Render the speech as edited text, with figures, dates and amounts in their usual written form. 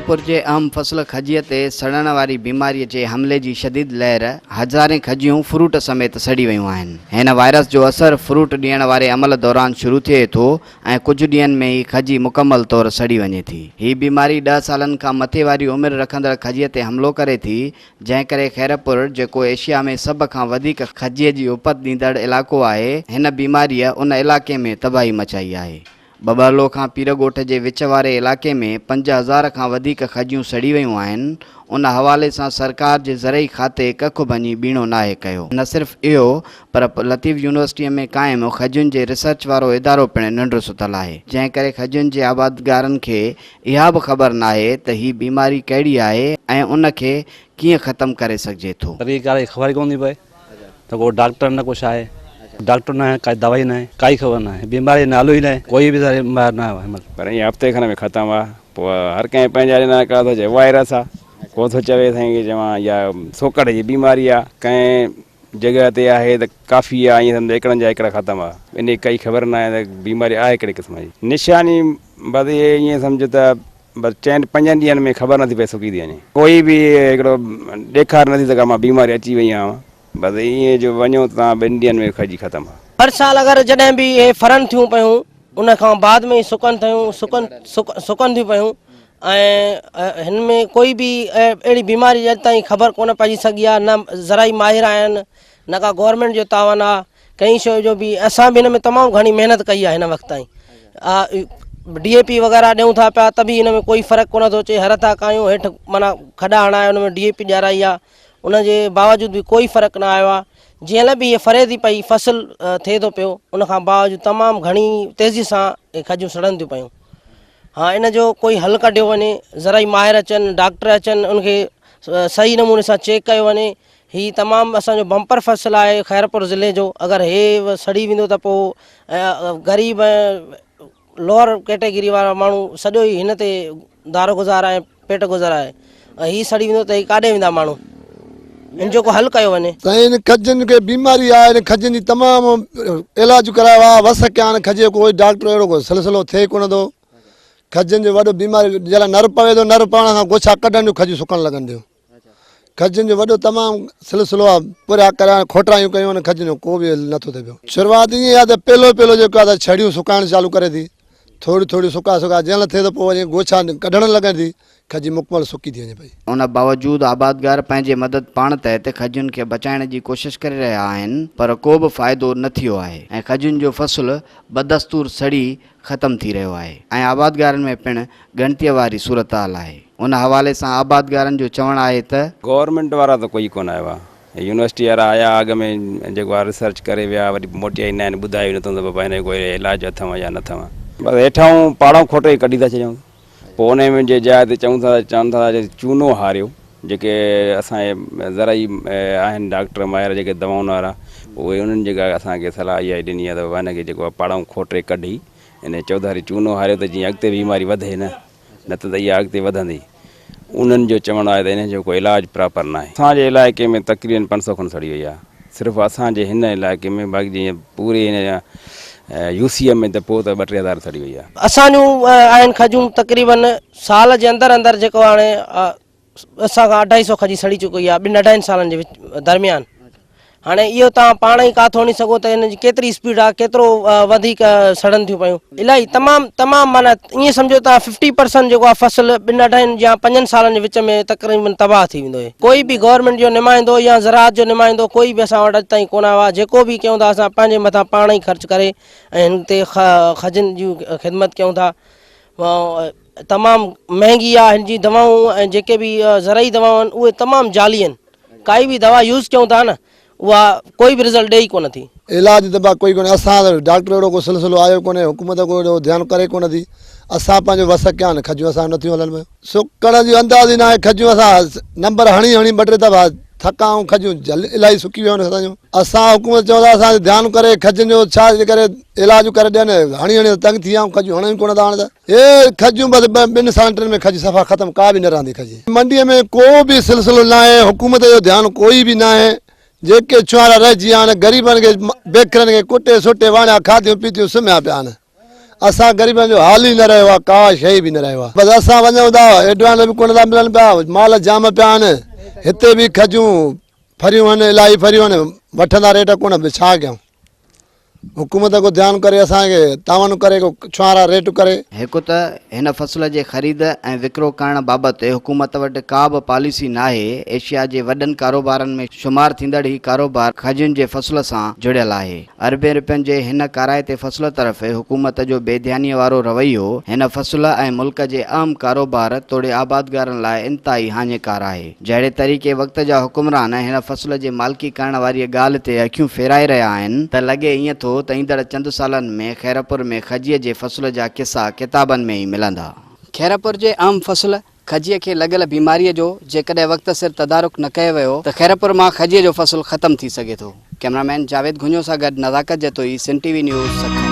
خيرپور جي اهم فصل کجيء تي سڙڻ واري بيماريء جي حملي جي شديد لهر، هزارين کجيون فروٽ سميت سڙي ويون آهن. هن وائرس جو اثر فروٽ ڏيڻ واري عمل دوران شروع ٿئي ٿو ۽ ڪجهه ڏينهن ۾ ئي کجي مڪمل طور سڙي وڃي ٿي. هي بيماري ڏهه سالن کان مٿي واري عمر رکندڙ کجيء تي حملو ڪري ٿي، جنهن ڪري خيرپور، جيڪو ايشيا ۾ سڀ کان وڌيڪ کجيء جي اپت ڏيندڙ علائقو آهي، هن بيماريء ان علائقي ۾ تباهي مچائي آهي. ٻٻرلو کان پيرڳوٺ جي وچ واري علائقي ۾ 5000 کان وڌيڪ کجيون سڙي ويون آهن، ان حوالي سان سرڪار جي زرعي کاتي ڪک ڀڃي ٻيڻو ناهي ڪيو. نه صرف اهو پر لطيف يونيورسٽيء ۾ قائم کجين جي ريسرچ وارو ادارو پڻ ننڊ ستل آهي، جنهن ڪري کجين جي آبادگارن کي اها به خبر ناهي ته هي بيماري ڪهڙي آهي ۽ ان کي ڪيئن ختم ڪري سگهجي ٿو. طريقي ڪار جي خبر ئي ڪونه ٿي پئي ته ڪو ڊاڪٽر نه ڪو ڇا آهي ڊاڪٽر نه آهي ڪائي دوائي نه آهي ڪائي خبر نه آهي بيماري جو نالو ئي نه آهي ڪوئي به ماهر نه آيو آهي هن مهل. پر ائين هفتي کن ۾ ختم آ پوء هر ڪنهن پنهنجا ڏنا ڪا ٿو چئي وائرس آ ڪو ٿو چوي سائين ڪي چوان يا سوڪڙ جي بيماري آ ڪنهن جڳهه تي آهي ته ڪافي آ ائين سمجهه ايڪڙن جا ايڪڙ ختم آ ان جي ڪائي خبر نه آهي ته بيماري آهي ڪهڙي قسم جي نشاني بس اهي ائين سمجهه ته بس چئن پنجن ڏينهن ۾ خبر نٿي پئي سڪي ٿي وڃي ڪوئي به هڪڙو ڏيکار نٿي سگهان مان بيماري اچي وئي آهيان بس ائين جو وڃو ته تان ٻن ڏينهن ۾ کڄي ختم آ. هر سال اگر جڏهن به اهي ڦرن ٿيون پيون ان کان بعد ۾ ئي سڪن ٿيون سڪن سڪن ٿيون پيون ۽ هن ۾ ڪوئي به اهڙي بيماري اڄ تائين خبر ڪونه پئجي سگهي آهي نه زرعي ماهر آيا آهن نه ڪا گورنمينٽ جو تعاون آهي ڪنهن شيء جو به اسان به هن ۾ تمام گهڻي محنت ڪئي آهي هن وقت تائين ڊي اي پي وغيره ڏيون ٿا پيا ته به هن ۾ ڪوئي فرق ڪونه ٿو اچي هر ٿا ڪايون هيٺ معنيٰ کڏا هڻائي ان ۾ ڊي اي پي ڏيارائي آهي ان جي باوجود به ڪوئي فرق نه آيو آهي جنهن لاء به هي ڦري ٿي پئي فصل ٿئي ٿو پيو ان کان باوجود تمام گهڻي تيزي سان هي کجيون سڙن ٿيون پيون ها ان جو ڪوئي حل ڪڍيو وڃي زرعي ماهر اچن ڊاڪٽر اچن ان کي صحيح نموني سان چيڪ ڪيو وڃي هي تمام اسان جو بمپر فصل آهي خيرپور ضلعي جو اگر هي سڙي ويندو ته پوء غريب ۽ لوئر ڪيٽيگري وارا ماڻهو سڄو ئي هن تي دارو گذار ۽ پيٽ گذر آهي ۽ هي سڙي ويندو ته هي ڪاڏي ويندا ماڻهو ان جو ڪو حل ڪيو وڃي. سائين هن کجين کي بيماري آهي هن کجين جي تمام علاج ڪرايو آهي وس ڪيا آهن کجي ڪوئي ڊاڪٽر اهڙو ڪو سلسلو ٿئي ڪونه ٿو کجين جو وڏو بيماري جڏهن نر پوي ٿو نر پوڻ کان گوڇا ڪڍن جو کجيون سڪڻ لڳن ٿيون کجين جو وڏو تمام سلسلو آهي پورهيا ڪريا کوٽرايون ڪيون آهن کجين جو ڪو به حل نٿو ٿئي پيو شروعات ائين آهي ته پهلو پهلو جيڪو آهي ته ڇڙيون سڪائڻ چالو ڪري ٿي ٿوري ٿوري سڪا سڪا جنهن مهل ٿئي ته پوء وڃي گوڇا ڪڍڻ لڳن ٿي کجي مڪمل سڪي ٿي وڃي پئي. ان باوجود آبادگار پنهنجي مدد پاڻ تحت کجين کي بچائڻ جي ڪوشش ڪري رهيا آهن پر ڪو به فائدو نه ٿيو آهي ۽ کجين جو فصل بدستور سڙي ختم ٿي رهيو آهي ۽ آبادگارن ۾ پڻ ڳڻتيء واري صورتحال آهي. ان حوالي سان آبادگارن جو چوڻ آهي ته. گورنمينٽ وارا ته ڪوئي ڪونه آيو آهي. يونيورسٽي وارا آيا اڳ ۾ جيڪو آهي ريسرچ ڪري ويا وري موٽي آئي نه آهن ٻڌايو ئي نه اٿئون ته بابا هن جو ڪوئي علاج اٿئون يا نه اٿئون. بس هيٺائون پاڙون کوٽي ڪڍي ٿا ڇڏيون پوء انهي ۾ جي جاء تي چئون ٿا چون ٿا ته چونو هاريو جيڪي اسان جي زرعي آهن ڊاڪٽر ماهر جيڪي دوائن وارا اهي انهن جيڪا اسان کي صلاح اها ئي ڏني آهي ته بابا هن کي جيڪو آهي پاڙون کوٽي ڪڍي انهي چوڌاري چونو هاريو ته جيئن اڳتي بيماري وڌي نه نه ته اها اڳتي وڌندي. انهن جو چوڻ آهي ته انهي جو ڪو علاج پراپر ناهي. اسان جي علائقي ۾ تقريبن 500 کن سڙي وئي آهي صرف اسان جي هن علائقي ۾ باقي جيئن پوري هن يو سي ۾ ته پوء ته ٻه ٽي هزار سڙي وئي آهي. اسان جون آهن کجون تقريبن سال جي اندر اندر جيڪو هاڻي اسان کان اڍائي سو کجي سڙي چڪي آهي ٻن اڍائين سالن جي درميان هاڻي اهو توهان پاڻ ئي ڪاٿو هڻي سگهو ته ان جي ڪيتري اسپيڊ آهي ڪيترو وڌيڪ سڙن ٿيون پيون الاهي تمام تمام معنيٰ ائين سمجهو ته ففٽي پرسنٽ جيڪو آهي فصل ٻن اڍائين يا پنجن سالن جي وچ ۾ تقريبن تباهه ٿي ويندو آهي ڪوئي به گورنمينٽ جو نمائندو يا زراعت جو نمائندو ڪوئي به اسان وٽ اڄ تائين ڪونه آيو آهي جيڪو به ڪيون ٿا اسان پنهنجي مٿان پاڻ ئي خرچ ڪري ۽ هن تي کجين جون خدمت ڪيون ٿا تمام مهنگي آهي هن جي دوائون ۽ جيڪي به زرعي دوائون آهن اهي تمام جعلي آهن ڪائي به دوا يوز ڪيون ٿا نه اها ڪوئي به رزلٽ ڏئي ڪونه ٿي. علاج ته با ڪوئي ڪونهي اسان وٽ ڊاڪٽر اهڙو ڪو سلسلو آيو ڪونهي حڪومت ڪو اهڙو ڌيان ڪري ڪونه ٿي اسان پنهنجو وس ڪيا آهن کجيون اسان نٿيون هلن پيون سڪڻ جو انداز ئي ناهي کجيون اسان نمبر هڻي هڻي ٻه ٽي دفعا ٿڪا آهيون کجيون جل الاهي سڪي ويون آهن اسان جون اسان حڪومت چئون ٿا اسان ڌيان ڪري کجين جو ڇا ڪري علاج ڪري ڏين هڻي هڻي تنگ ٿي ويا آهيون کجيون هڻون ئي ڪونه ٿا هاڻي ته. هي کجيون بس ٻن سالن ٽن ۾ کجي صفا ختم ڪا به نه رهندي کجي. منڊيء ۾ ڪو به سلسلو ناهي حڪومت جو ڌيان ڪوئي به ناهي جيڪي ڇوهارا رهجي ويا آهن غريبن کي بيڪرن کي ڪٽي سٽي واڻيا کاڌيون پيتيون سمهيا پيا آهن. اسان غريبن جو حال ئي نه رهيو آهي ڪا شيء به نه رهيو آهي بس اسان وڃون ٿا ايڊوانس به ڪونه ٿا ملن پيا مال جام پيا آهن هتي به کجون ڦريون آهن الاهي ڦريون آهن وٺندا ريٽ ڪونه به ڇا ڪيون حڪومت ڪو ڌيان ڪري اسان کي تعاون ڪري ڪو ڇوهارا ريٽ ڪري. هڪ ته هن فصل جي خريد ۽ وڪرو ڪرڻ بابت حڪومت وٽ ڪا به پاليسي ناهي، ايشيا جي وڏن ڪاروبارن ۾ شمار ٿيندڙ هي ڪاروبار کجين جي فصل سان جڙيل آهي. اربين رپين جي هن ڪارائتي فصل طرف حڪومت جو بي ڌيانيء وارو رويو هن فصل ۽ ملڪ جي اهم ڪاروبار توڙي آبادگارن لاء انتهائي هاڃيڪار آهي. جهڙي طريقي وقت جا حڪمران هن فصل جي مالڪي ڪرڻ واريء ڳالهه تي اکيون ڦيرائي رهيا آهن ته لڳي ائين ٿو ته ايندڙ چند سالن ۾ خيرپور ۾ کجيء جي فصل جا قصا ڪتابن ۾ ئي ملندا. خيرپور جي اهم فصل کجيء کي لڳل بيماريء جو جيڪڏهن وقت سر تدارڪ نه ڪيو ويو ته خيرپور مان کجيء جو فصل ختم ٿي سگهي ٿو. ڪئميرا مين جاويد گهنجو سان گڏ Nazakat Jatoi, Sindh T V news, Sukkur.